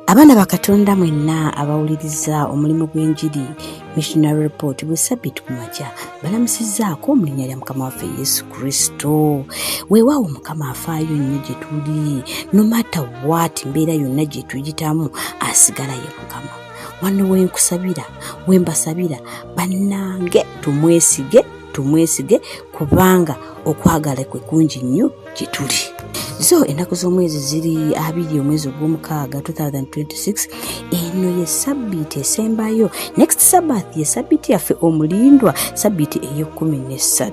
Abaana ba Katonda mwenna abawuliriza omulimu gw'enjiri Missionary Report bwe sabiti ku makya, balamusizzaako mu linnya lya Mukama waffe Yesu Kristo. Weewaawo Mukama afaayo nnyo gye tuli, no matter what, mbeera yonna gye tuyitamu asigala ye Mukama. Wano wenkusabira, wembasabira bannange, tumwesige, tumwesige, kubanga okwagala kwe kungi nnyo gye tuli. So ennaku z'omwezi ziri 20 omwezi ogw'omukaaga 2026. Eno ye sabbiiti esembayo. Next Sabbath ye sabbiiti yaffe omulindwa, sabbiiti ey'e13.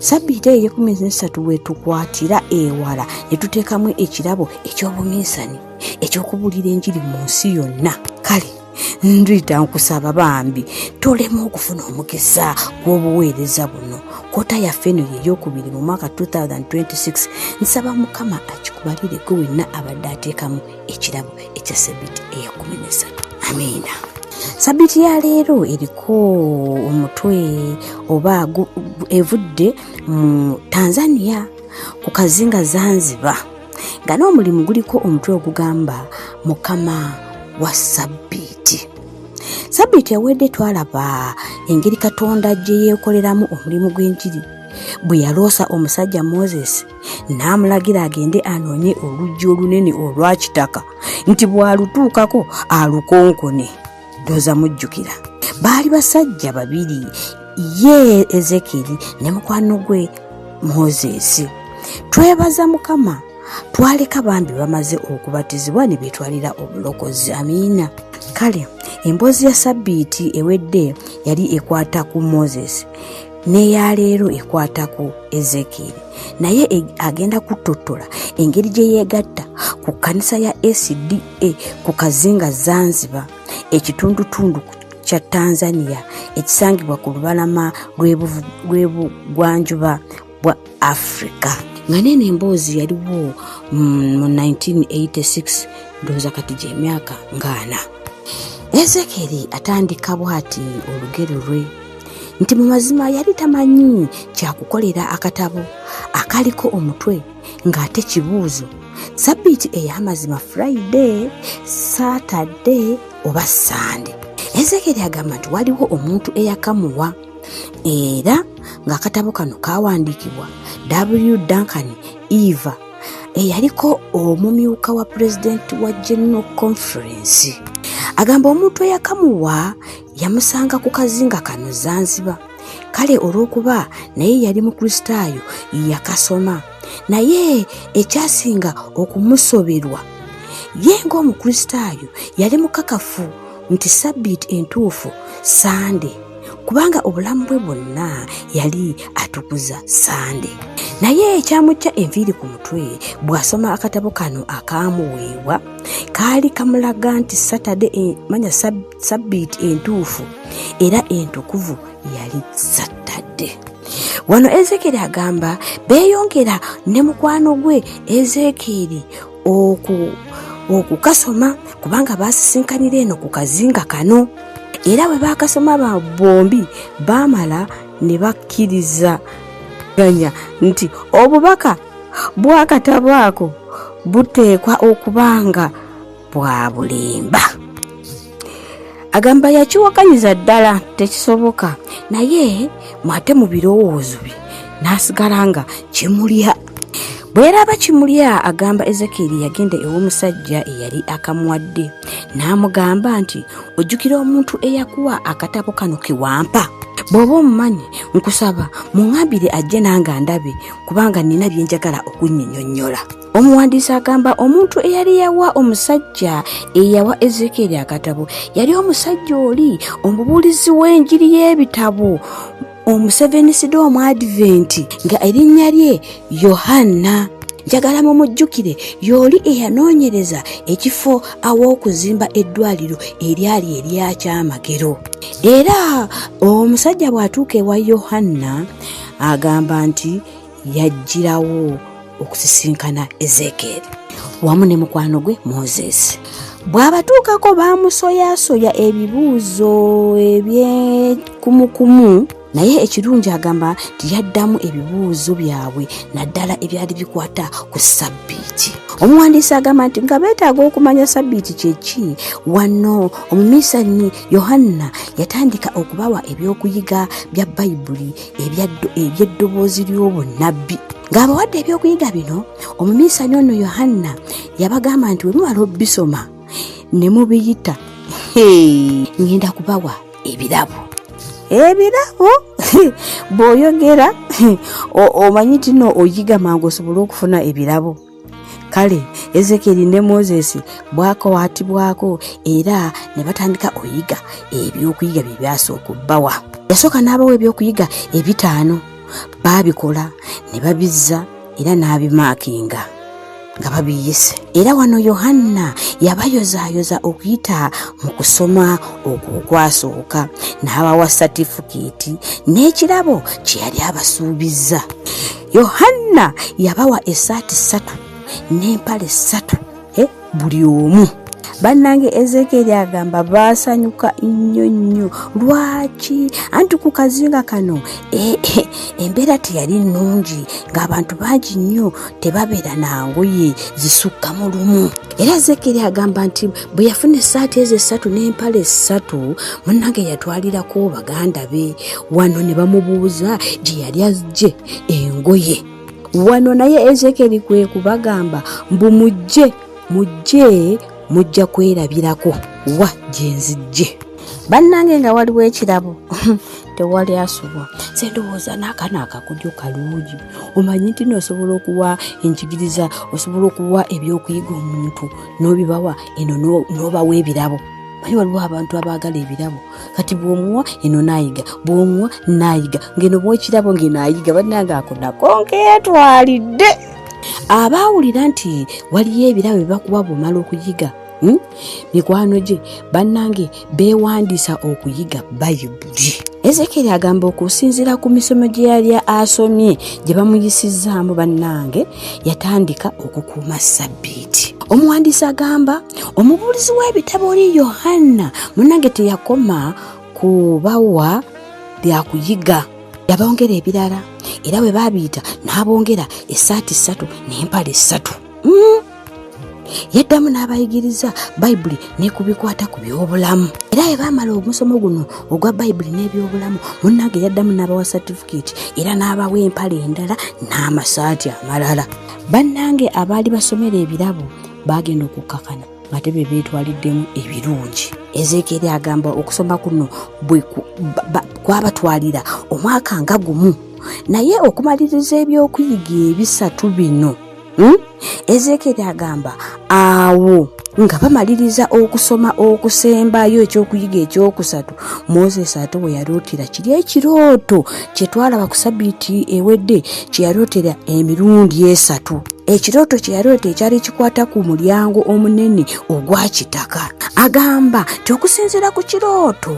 Sabbiiti eyo ey'e13 wetukwatira ewala ne tuteekamu ekirabo eky'obuminsani ekyokubuulira enjiri mu nsi yonna. Kale nduyita nkusaba bambi tolema okufuna omukisa gw'obuweereza buno. Quarter yaffe eno yeyokubiri mu mwaka 2026. Nsaba Mukama akikubalire gwe wenna abadde ateekamu ekirabo ekya sabbiiti eya13. Amiina. Sabbiiti ya leero eriko omutwe oba evudde mu Tanzania ku kazinga Zanzibar, nga n'omulimu guliko omutwe ogugamba Mukama wa Sabbiiti. Sabbiiti ewedde twalaba engeri Katonda gye yeekoleramu omulimu gw'enjiri bwe yaloosa omusajja Moses n'amulagira agende anoonye oluggi olunene olwa kitaka, nti bw'alutuukako alukonkone. Ndowooza mujjukira baali basajja babiri, ye Ezekeri ne mukwano gwe Moses. Twebaza Mukama twaleka bambi bamaze okubatizibwa ne beetwalira obulokozi. Amiina. Kale emboozi ya sabbiiti ewedde yali ekwata ku Moses, n'eyaleero ekwata ku Ezekieri, naye agenda kuttottola engeri gye yeegatta ku kkanisa ya SDA ku kazinga Zanzibar, ekitundutundu kya Tanzania ekisangibwa ku lubalama lw'ebugwanjuba bwa Africa. Nga neeno emboozi yaliwo mu 1986, ndowooza kati gy'emyaka ng'ana. Ezekeri atandika bw'ati olugero lwe nti mu mazima yali tamanyi kyakukolera akatabo akaliko omutwe ng'ate kibuuzo: sabbiiti ey'amazima Friday, Saturday oba Sande? Ezekeri agamba nti waliwo omuntu eyakamuwa, era ng'akatabo kano kawandiikibwa W Duncan Eva, eyaliko omumyuka wa pulezidenti wa General Conference. Agamba omuntu eyakamuwa yamusanga ku kazinga kano Zanzibar. Kale olw'okuba naye yali Mukristaayo yakasoma, naye ekyasinga okumusoberwa, ye ng'Omukristaayo yali mukakafu nti sabbiiti entuufu Sande, kubanga obulamu bwe bwonna yali atukuza Sande. Naye ekyamujja enviiri ku mutwe bw'asoma akatabo kano akaamuweebwa, kaali kamulaga nti Saturday manya sabbiiti entuufu era entukuvu yali Saturday. Wano Ezekeri agamba beeyongera ne mukwano gwe Ezekieri okukasoma, kubanga baasisinkanira eno ku kazinga kano, era bwe baakasoma bombi baamala ne bakkiriza ganya nti obubaka bw'akatabo ako buteekwa okuba nga bwa bulimba. Agamba yakiwakanyiza ddala tekisoboka, naye mwate mu birowoozo bye n'asigala nga kimulya. Bwe yaraba kimulya, agamba Ezekieri yagenda ew'omusajja eyali akamuwadde n'amugamba nti, ojjukira omuntu eyakuwa akatabo kano ke wampa? Bw'oba omumanyi, nkusaba muŋŋambire ajje nange andabe, kubanga nnina bye njagala okunnyinnyonnyola. Omuwandiisi agamba omuntu eyali yawa omusajja eyawa Ezekieri akatabo yali omusajja oli omubuulizi w'enjiri y'ebitabo omuseveniside omuadventi, nga erinnya lye Yohanna. Njagala mumujjukire, y'oli eyanoonyereza ekifo aw'okuzimba eddwaliro eryali eryakyamagero. Era omusajja bw'atuuka ewa Yohanna agamba nti yajjirawo okusisinkana Ezekieri wamu ne mukwano gwe Moses. Bw'abatuukako baamusoyaasoya ebibuuzo ebyekumukumu. Naye ekirungi agamba nti yaddamu ebibuuzo byabwe naddala ebyali bikwata ku sabbiiti. Omuwandiisi agamba nti nga beetaaga okumanya sabbiiti kyeki, wano omuminsani Yohanna yatandika okubawa ebyokuyiga bya Bayibuli eby'eddoboozi ly'obunnabbi. Ng'abawadde ebyokuyiga bino, omuminsani ono Yohanna yabagamba nti bwe mumala obisoma ne mubiyita, ngenda kubawa ebirabo. Ebirabo bw'oyogera omanyi nti no oyiga mangu osobole okufuna ebirabo. Kale Ezekieri ne Moses bwakawaatibwako era ne batandika oyiga ebyokuyiga bye byasooka obbawa. Yasooka n'abawa ebyokuyiga 5, baabikola ne babizza era n'abimaakinga nga babiyise. Era wano Yohanna yabayozaayoza okuyita mu kusoma okwo okwasooka, n'abawa satifukeeti n'ekirabo kye yali abasuubizza. Yohanna yabawa essaati 3 n'empale 3 buli omu. Bannange Ezekieri agamba baasanyuka nnyo nnyo. Lwaki? Anti ku kazinga kano embeera teyali nnungi, ng'abantu bangi nnyo tebabeera na ngoye zisukka mu lumu. Era Ezekieri agamba nti bwe yafuna essaati ezo 3 n'empale 3, munnange yatwalirako baganda be wano ne bamubuuza gye yali azze engoye. Wano naye Ezekieri kwe kubagamba mbu mujje, mujje, mujja kwerabirako wa gye nzijje. Bannange nga waliwo ekirabo tewali asubwa. Nze ndowooza n'akano akakodyo kalungi. Omanyi nti n'osobola okuwa enjigiriza, osobola okuwa ebyokuyiga omuntu n'obibawa eno n'obawa ebirabo. Manyi waliwo abantu abaagala ebirabo, kati bw'omuwa eno n'ayiga, bw'omuwa n'ayiga, ng'eno bw'owa ekirabo ng'eno ayiga. Bannange ako nako nkeetwalidde. Abaawulira nti waliyo ebirabo bye bakuwa bw'omala okuyiga, Mikwano gye bannange beewandiisa okuyiga Bayibuli. Ezekieri agamba okusinziira ku misomo gye yali asomye gye bamuyisizzaamu, bannange yatandika okukuuma sabbiiti. Omuwandiisi agamba omubuulizi w'ebitabo oli Yohanna munnange teyakoma kubawa byakuyiga, yabongera ebirala, era bwe baabiyita n'abongera essaati 3 n'empale 3. Yaddamu n'abayigiriza Bayibuli ne ku bikwata ku by'obulamu. Era bwe baamala omusomo guno ogwa Bayibuli n'ebyobulamu, munnange yaddamu n'abawa satifikeeti era n'abawa empale endala n'amasaati amalala. Bannange abaali basomera ebirabo baagenda okukkakana ng'ate be beetwaliddemu ebirungi. Ezekieri agamba okusoma kuno bwe kwabatwalira omwaka nga gumu, naye okumaliriza ebyokuyiga ebisatu bino. Ezekieri agamba awo nga bamaliriza okusoma okusembayo ekyokuyiga ekyokusatu, Moses ate we yalootera kiri ekirooto kye twalaba ku sabbiiti ewedde, kye yalootera emirundi 3. Ekirooto kye yaloota ekyali kikwata ku mulyango omunene ogwa kitaka. Agamba nti okusinziira ku kirooto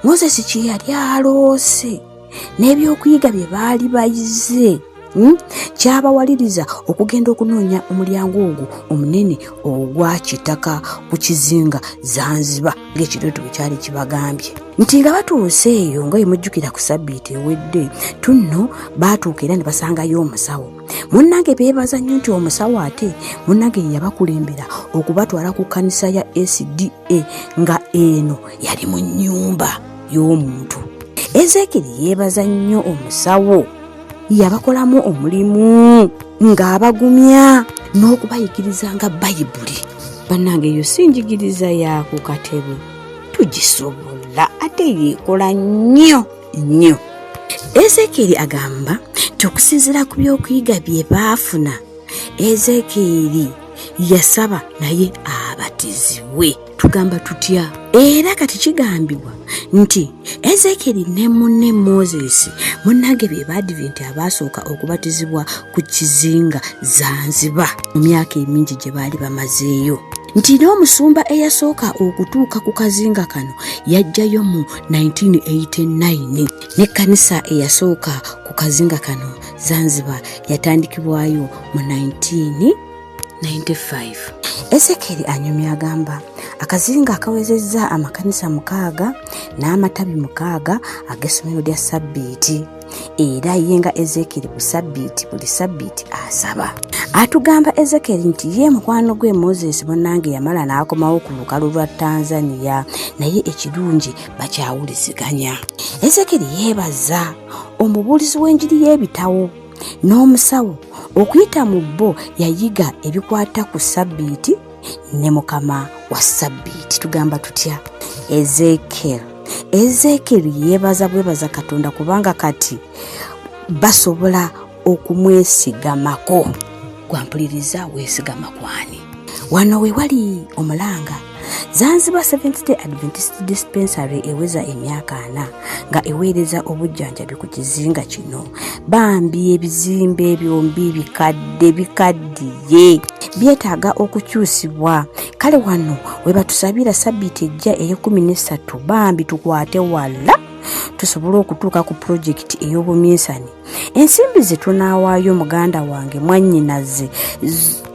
Moses kye yali aloose n'ebyokuyiga bye baali bayize, kyabawaliriza okugenda okunoonya omulyango ogwo omunene ogwa kitaka ku kizinga Zanzibar, ng'ekirooto bwe kyali kibagambye. Nti nga batuuse eyo, nga bwe mujjukira ku sabbiiti ewedde, tunno baatuuka era ne basangayo omusawo. Munnange beebaza nnyo nti omusawo ate munnange ye yabakulembera okubatwala ku kkanisa ya SDA, nga eno yali mu nnyumba y'omuntu. Ezekieri yeebaza nnyo omusawo, yabakolamu omulimu ng'abagumya n'okubayigiriza nga Bayibuli. Bannange eyo si njigiriza ya ku katebe, tugisobola ate yeekola nnyo nnyo. Ezekieri agamba nti okusinziira ku byokuyiga bye baafuna, Ezekieri yasaba naye abatizibwe. Tugamba tutya? Era kati kigambibwa nti Ezekieri ne munne Moses munnange be Baadiventi abaasooka okubatizibwa ku kizinga Zanzibar mu myaka emingi gye baali bamazeeyo. Nti n'omusumba eyasooka okutuuka ku kazinga kano yajjayo mu 1989, n'ekkanisa eyasooka ku kazinga kano Zanzibar yatandikibwayo mu 1993. 95. Ezekieri anyumya agamba akazinga akawezezza amakanisa 6 n'amatabi 6 ag'essomero lya Sabbiiti, era ye nga Ezekieri ku Sabbiiti buli Sabbiiti asaba. Atugamba Ezekieri nti ye mukwano gwe Moses munnange yamala n'akomawo ku lukalu lwa Tanzania, naye ekirungi bakyawuliziganya. Ezekieri yeebaza omubuulizi w'enjiri y'ebitabo n'omusawo okuyita mu bo yayiga ebikwata ku Sabbiiti ne Mukama wa Sabbiiti. Tugamba tutya? Ezekiel yeebaza bwebaza Katonda kubanga kati basobola okumwesigamako. Gwampuliriza, weesigama kwani? Wano we wali omulanga Zanzibar Seventh Day Adventist Dispensary eweza emyaka 4 nga eweereza obujjanjabi ku kizinga kino. Bambi ebizimbe byombi bikadde bikaddiye, byetaaga okukyusibwa. Kale wano we batusabira sabbiiti ejja ey'ekumi n'essatu, bambi tukwate wala tusobole okutuuka ku pulojekiti ey'obuminsani. Ensimbi ze tunaawaayo muganda wange mwannyinaze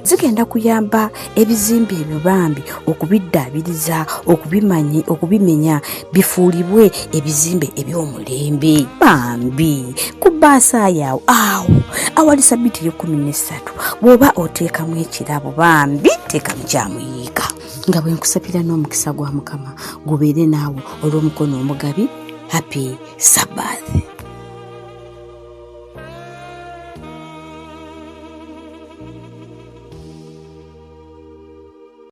zigenda kuyamba ebizimbe ebyo bambi okubiddaabiriza, okubimenya bifuulibwe ebizimbe eby'omulembe. Bambi ku bbaasa yaawo awo awali sabbiiti ey'ekkumi n'essatu bw'oba oteekamu ekirabo bambi teekamu kyamuyiika. Nga bwe nkusabira n'omukisa gwa Mukama gubeere naawe olw'omukono omugabi. Happy Sabbath.